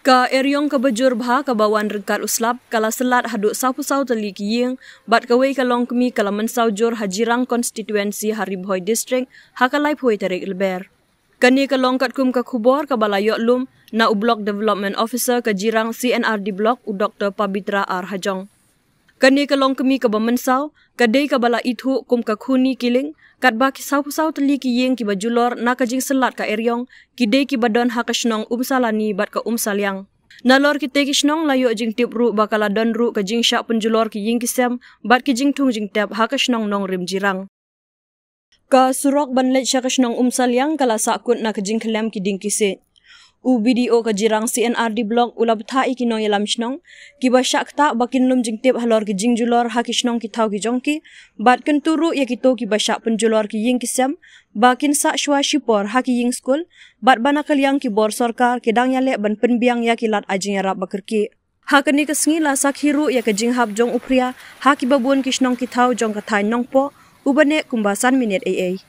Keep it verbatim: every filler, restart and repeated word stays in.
Ka eriong kaba jur bha kaba wan ryngkat u slap ka la syllat haduh sawphew saw tylli ki ïing, bad kawei ka longkmie ka la mynsaw jur ha Jirang Constituency ha Ri Bhoi District ha ka laiphew tarik Lber. Kane ka long katkum ka khubor kaba la ïoh lum na u Block Development Officer ka Jirang C&RD Block, u Doktor Pabitra R Hajong. Kane ka longkmie kaba mynsaw ka dei kaba la ithuh kum ka Khuni Killing, katba ki sawphew saw tylli ki ïing kiba julor na ka jingsyllat ka eriong ki dei kiba don ha ka shnong Umsalani bad ka Umsaliang. Nalor kitei ki shnong la ïoh jingtip ruh ba ka la don ruh ka jingshah pynjulor ki ïing ki sem bad ki jingthung jingtep ha ka shnong Nongrim Jirang. Ka surok ban leit sha ka shnong Umsaliang ka la sahkut na ka jingkhlem ki dieng ki siej. U BDO ka Jirang C&RD Block u la bthah ïa ki nongïalam shnong kiba shah ktah ba kin lum jingtip halor ki jingjulor ha ki shnong ki thaw ki jong ki, bad kyntu ruh ïa kito kiba shah pynjulor ki ïing ki sem ba kin sah shuwa shipor ha ki ïing skul, bad ba na ka liang ki bor sorkar ki dang ïaleh ban pynbiang ïa ki lad ai jingïarap ba kyrkieh. Ha kane ka sngi la sakhi ruh ïa ka jinghap jong u phria ha kiba bun ki shnong ki thaw jong ka thaiñ Nongpoh, uba neh kumba san minit eiei.